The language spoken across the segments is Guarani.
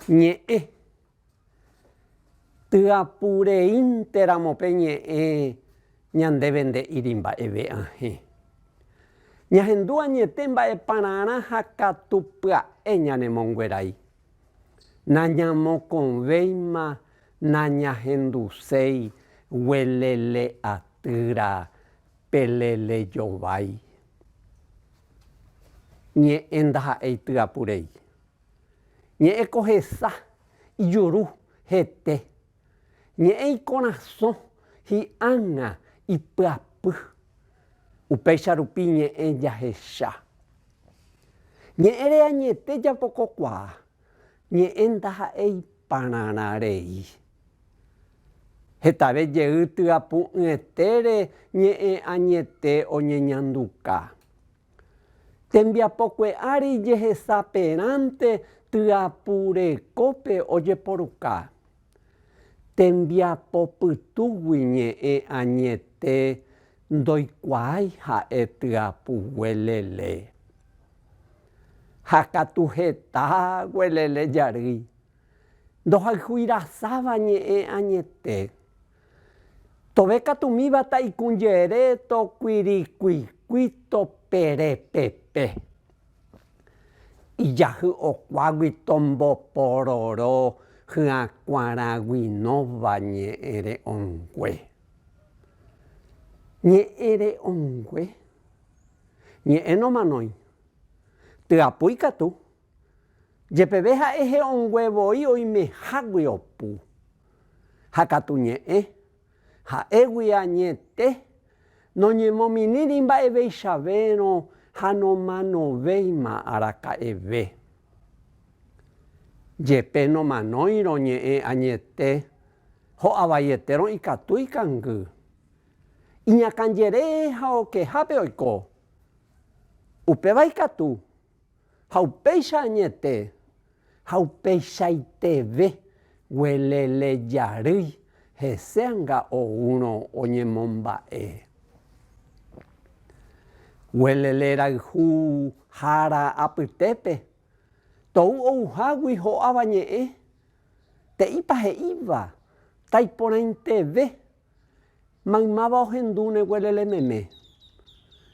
Ñe'ẽ. Tyapu reínte ramo pe ñe'ẽ ñandéve nde'íri mba'eve ahẽ. Ñahendu añete mba'e pararã ha katu pya'e ñanemonguerái. Nañamokõvéima nañahenduséi guelele atýra pelele jovái. Ñe'ẽ ndaha'éi tyapu rei. Ñe'ẽ ko hesa, ijuru, hete. Ñe'ẽ ikorasõ, hi'ág̃a, ipyapy. Upéicha rupi ñe'ẽ jahecha. Ñe'ẽre añete japokokuaa, ñe'ẽ ndaha'éi pararã rei. Hetave jey tyapu'ỹetére ñe'ẽ añete oñeñanduka. Tembiapokue ári jehesaperãnte tyapu rekópe ojeporuka. Tembiapo pytúgui ñe'ẽ añete ndoikuaái ha'e tyapu guelele. Ha katu heta guelele jarýi, ndohayhúi rasáva ñe'ẽ añete. Tove katumíva ta'ikũjere tokuirikuikui toperepepe. Ijahy'okuágui tombopororo hyakuãraguinóva ñe'ẽ re'õngue. Ñe'ẽ re'õngue? Ñe'ẽ nomanói. Tyapu ikatu. Jepeve ha'e he'õngue voi oimehágui opu. Ha katu ñe'ẽ, ha'égui añete, noñemomirĩri mba'eveichavérõ ha nomanovéima araka'eve. Jepe nomanóirõ ñe'ẽ añete, ho'avaietérõ ikatu ikangy. Iñakãjere ha okehápe oiko. Upéva ikatu, Ha upéicha añete, ha upeichaiteve guelele jarýi hese anga oúrõ oñemomba'e. Guelele rayhu hára apytépe, tou ouhágui ho'áva ñe'ẽ, te'ípa he'íva, taiporãiteve Maymáva ohendúne guelele meme,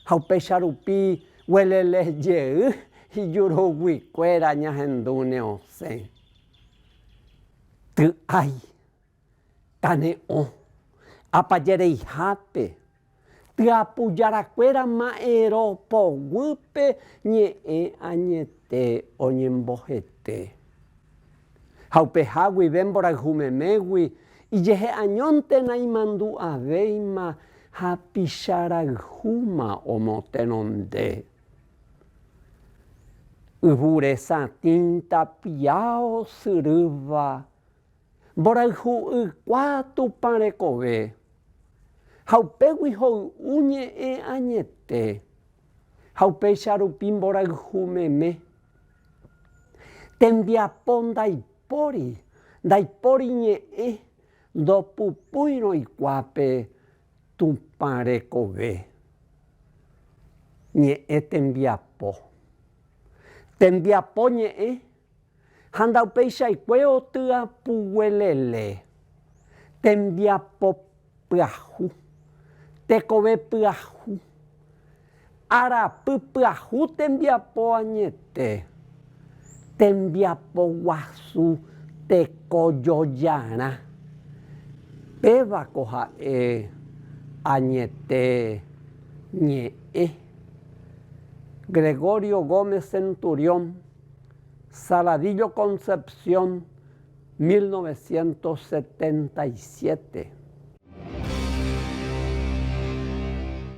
ha upéicha rupi guelele jey ijuruguikuéra ñahendúne osẽ. Ty'ái, kane'õ, apajereihápe, tyapujarakuéra ma'ẽro poguýpe ñe'ẽ añete oñembohete. Ha upeha guive mborayhu memégui ijehe añónte naimandu'avéima hapicharayhúma omotenonde. Yvu resatĩ tapia osyrýva mborayhu ykua Tupã rekove, ha upégui hoy'u ñe'ẽ añete, ha upéicha rupi mborayhu meme. Tembiapo ndaipóri, ndaipóri ñe'ẽ ndopupúirõ ikuápe Tupã rekove. Ñe'ẽ tembiapo. Tembiapo ñe'ẽ ha ndaupeichaikue otyapuguelele. Tembiapo pyahu, tekove pyahu, arapy pyahu tembiapo añete, tembiapo guasu tekojojarã, péva ko ha'e añete ñe'ẽ. Gregorio Gómez Centurión, Saladillo Concepción, 1977.